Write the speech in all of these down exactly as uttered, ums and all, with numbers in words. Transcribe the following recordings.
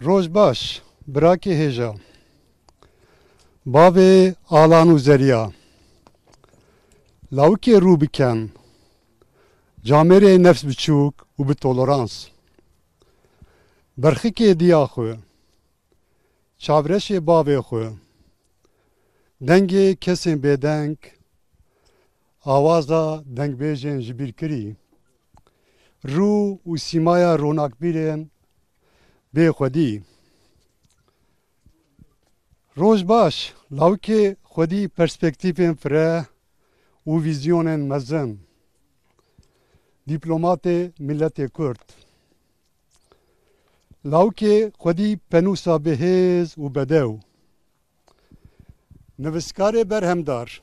Roj baş, birakê hêja. Bavê Alan û Zeriya. Lawikê rû biken. Camêrê nefs biçûk û bi tolerans. Berxikê diya xwe. Çavreşê bavê xwe. Dengê kesên bêdeng. Awaza dengbêjên ji bîr kirî. Rû û sîmaya ronakbîrên bê xwedî. Roj baş, lawikê xwedî perspektîfên fireh û vîzyonên mezin. Dîplomatê miletê Kurd. Lawikê xwedî penûsa bihêz û bedew. Nivîskarê berhemdar,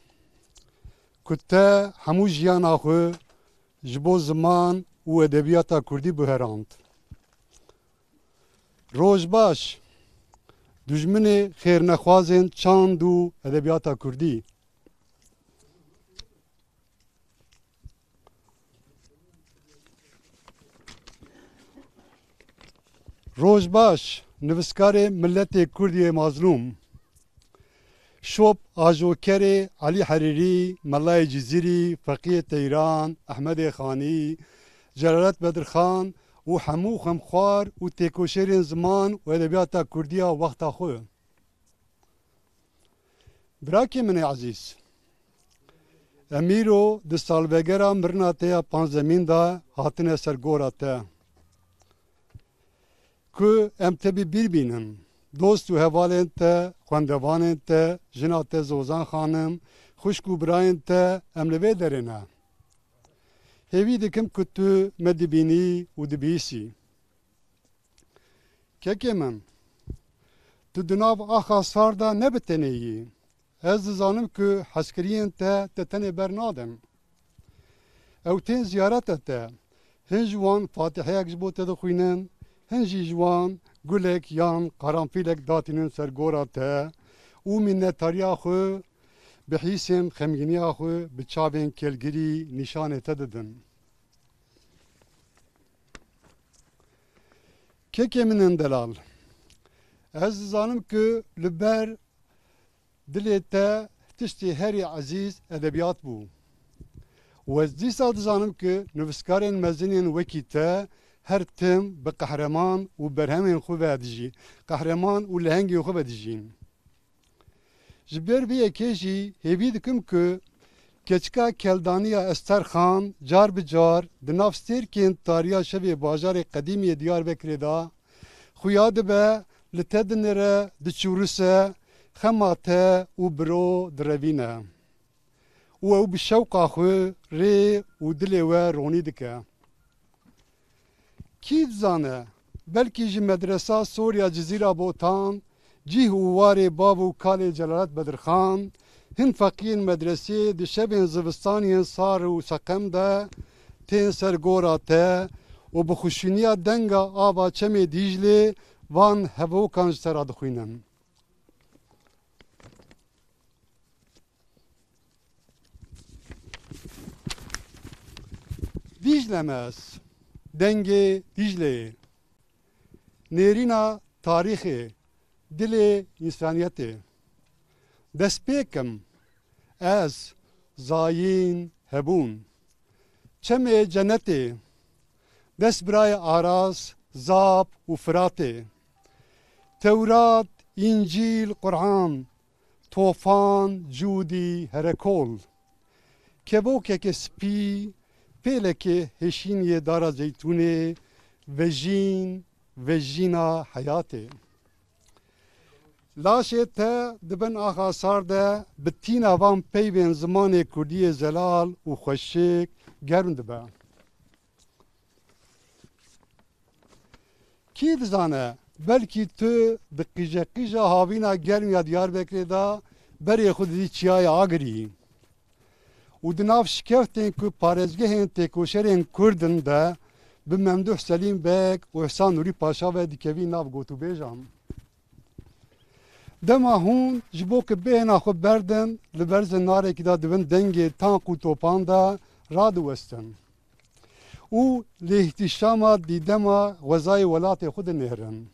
ku te hemû jiyana xwe ji bo ziman û edebiyata kurdî guherand. Roj baş, dijminê xêrnexwazên çand û edebiyata kurdî. Roj baş, nivîskarê miletê Kurdî yê mazlûm. Şop ajokerê Elî Herîrî, Melayê Cizîrî, Feqiyê Teyran, Ehmedê Xanî, Celalet Bedirxan û hemû xemxwar û têkoşerên ziman û edebiyata Kurdî ya wexta xwe. Birakê min ê ezîz, em îro di salvegera mirina te ya panzdemîn de hatine ser gora te. Ku em te bi bîr bînin, dost û hevalên te, xwendevanên te, jina te Zozan Xanim, xwişk û birayên te em li vê derê ne. Hêvî dikim ku tu me dibînî û dibihîsî. Kekê min, tu di nav axa sar de ne bi tenê yî. Ez dizanim ku hezkiriyên te te tenê bernadin. Ew tên ziyareta te. Hin ji wan fatiheyek ji bo te dixwînin, hin jî ji wan gulek yan qaranfîlek datînin ser gora te û minnetariya xwe bi hîsên xemgîniya xwe bi çavên kelgirî nîşanê te didin. Kekê min ên delal, ez dizanim ku li ber dilê te tiştê herî ezîz edebiyat bû. Û ez dîsa dizanim ku nivîskarên mezinên wekî te her tim bi qehreman û berhemên xwe ve dijî, qehreman û lehengên xwe ve dijîn. Ji ber vê yekê jî hêvî dikim ku keçika keldaniya Esterxan car bi car di nav stêrkên tariya şevê bajarê qedîmî yê Diyarbekirê de xuya dibe, li te dinêre, diçûrise, xema te û biro direvîne. Û ew bi şewqa xwe rê û dilê we ronî dike. Kî dizane, belkî ji medresa Soriya Cizîra Botan, cîh û warê bav û kalê Celalet Bedirxan, hin feqiyên medresê di şevên zivistaniyên sar û seqem de tên ser gora te û bi xweşîniya denga ava çemê Dîclê van hevokan ji te re dixwînin. Dîcle me ez, dengê Dîcleyê, nêrîna tarîxê, dilê însaniyetê. Dest pê kim, ez, Zayîn, Hebûn. Çemê cenetê, destbirayê Aras, Zap û Firatê. Tewrat, Încîl, Quran, Tofan, Cûdî, Herekol. Kevokeke spî, pêleke hêşîniyê dara zeytûnê, vejîn, vejîna heyatê. Laşê te di bin axa sar de bi tîna van peyvên zimanê kurdî yê zelal û xweşik germ dibe. Kî dizane, belkî tu di qîjeqîja havîna germ ya Diyarbekirê de berê xwe didî Çiyayê Agirî û di nav şikeftên ku parêzgehên têkoşerên Kurd in de bi Memduh Selîm Beg û Îhsan Nûrî Paşa ve dikevî nav gotûbêjan. Dema hûn ji bo ku bêhna xwe berdin, li ber zinarekî de di bin dengê tank û topan de radiwestin û li îhtîşama dîdema xwezayê welatê xwe dinihrin.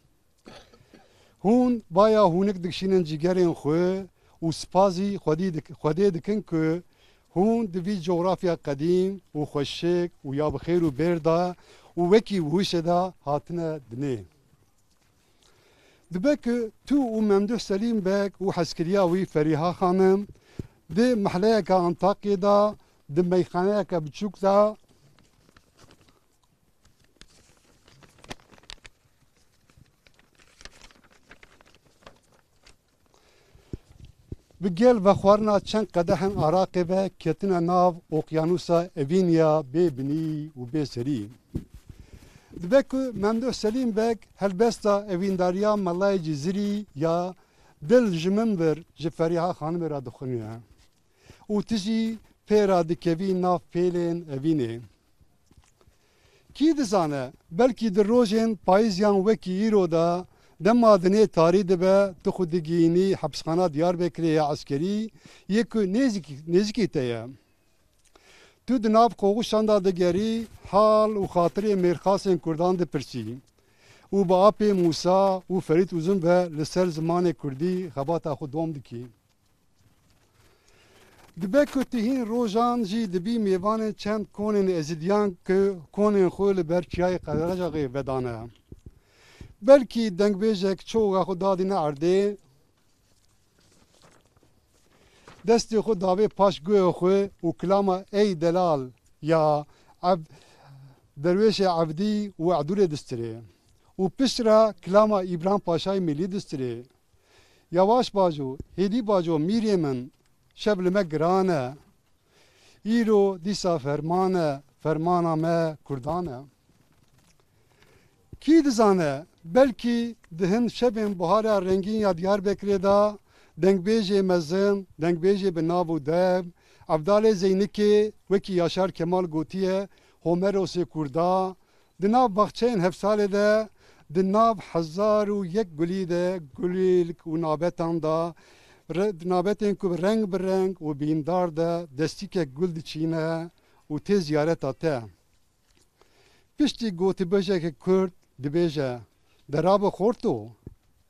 Hûn baya hûnik dikişînin cîgerên xwe û spazî Xwedî dik-, Xwedê dikin ku hûn di vî cografya qedîm û xweşik û ya bi xêr û bêr de û wekî wişê de hatine dinê. Dibe ku tu û Memduh Selîm Beg û heskiriya wî Ferîha Xanim di mehleyeke Antakyê de, di meyxaneyeke biçûk de, bi gel vexwarina çend qedehên araqê ve ketine nav oqyanusa evîniya bê binî û bê serî. Dibe ku Memduh Selîm Beg helbesta evîndariya Melayê Cizirî ya Dil ji min vir ji Ferîha Xanimê re dixwîne û tu jî pê re dikevî nav pêlên evînê. Kî dizane, belkî di rojên payîziyan wekî îro de, dema dinê tarî dibe, tu xwe digihînî hepsxana Diyarbekirê ya eskerî yê ku nêzîk-, nêzîkî te ye. Tu di nav qoxuşan de digerî, hal û xatirê mêrxasên kurdan dipirsî û bi apê Mûsa û Ferît Uzun ve li ser zimanê kurdî xebata xwe dom dikî. Dibe ku tu hîn rojan jî dibî mêvanên çend konên Êzidiyan ku konên xwe li ber çiyayê Qerecaxê vedane. Belkî dengbêjek çawa xwe dadîne erdê, destê xwe davê paş guhê xwe û kilama "Ey delal" ya Ev-, Derwêşê Evdî û Edûlê distirê û piştre kilama Îbrahîm Paşayê Mîlî distirê. Yawaş bajo, hêdî bajo mîrê min, şev li me giran e. Îro dîsa ferman e, fermana me kurdan e. Kî dizane, belkî di hin şevên buhara rengîn ya Diyarbekirê de dengbêjê mezin, dengbêjê bi nav û dev, Evdalê Zeynikê, wekî Yaşar Kemal gotiye, Homerosê Kurda, di nav baxçeyên hevsalê de, di nav hezar û yek gulî de, gulîlk û nabetan de, re-, nabetên ku bi reng bi reng û bîndar de destîkek gul diçîne û tê ziyareta te. Piştî gotibêjeke kurd dibêje, "Derabe xorto,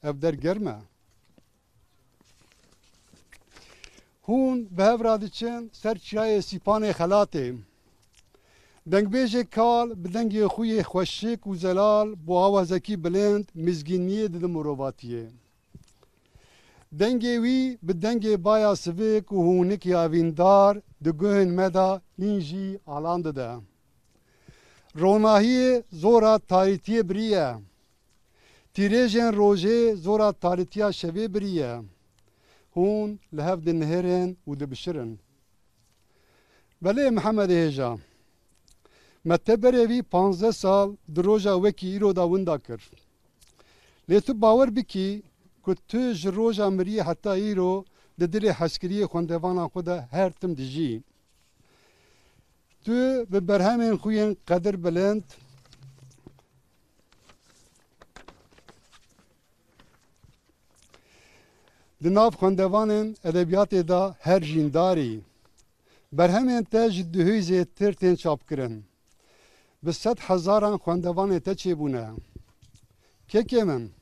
ev der germ e." Hûn bi hev re diçin ser çiyayê Sîpanê Xelatê. Dengbêjê kal bi dengê xwe yê xweşik û zelal bo awazekî bilind mizgîniyê dide mirovatiyê. Dengê wî bi dengê baya sivik û hûnik ya evîndar di guhên me de hîn jî alan dide. Ronahiyê zora tarîtiyê biriye. Tîrêjên rojê zora tarîtiya şevê biriye. Hûn li hev dinihêrin û dibişirin. Belê Mihemedê hêja, me te berê vî panzdeh sal di roja wekî îro de winda kir. Lê tu bawer bikî ku tu ji roja miriyê heta îro di dilê hezkiriyê xwendevanan xwe de her tim dijî. Tu bi berhemên xwe yên qedirbilind di nav xwendevanên edebiyatê de her jîndar î. Berhemên te ji duhî zêdetir tên çapkirin. Bi sed hezaran xwendevanê te çêbûne. Kekê min,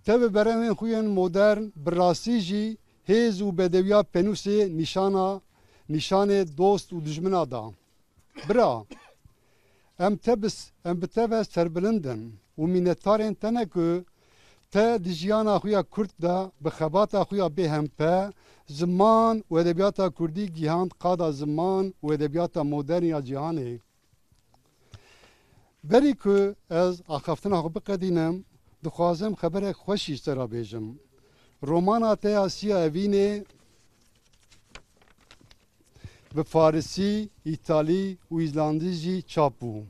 te bi berhemên xwe yên modern bi rastî jî hêz û bedewiya penûsê nîşana, nîşanê dost û dijmina da. Bira, em te bi s-, em bi te ve serbilind in û mînetdarên te ne ku te di jiyana xwe ya kurt de bi xebata xwe ya bêhempe ziman û edebiyata kurdî gihand qada ziman û edebiyata modern ya cîhanê. Berî ku ez axaftina xwe biqedînim, dixwazim xeberek xweş jî ji te re bêjim. Romana te ya Siya Evînê bi farisî, îtalî û îzlandî jî çap bû.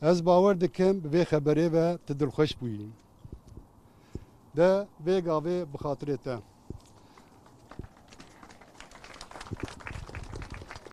Ez bawer dikim bi vê xeberê ve tu dilxweş bûyî. De vê gavê bi xatirê te.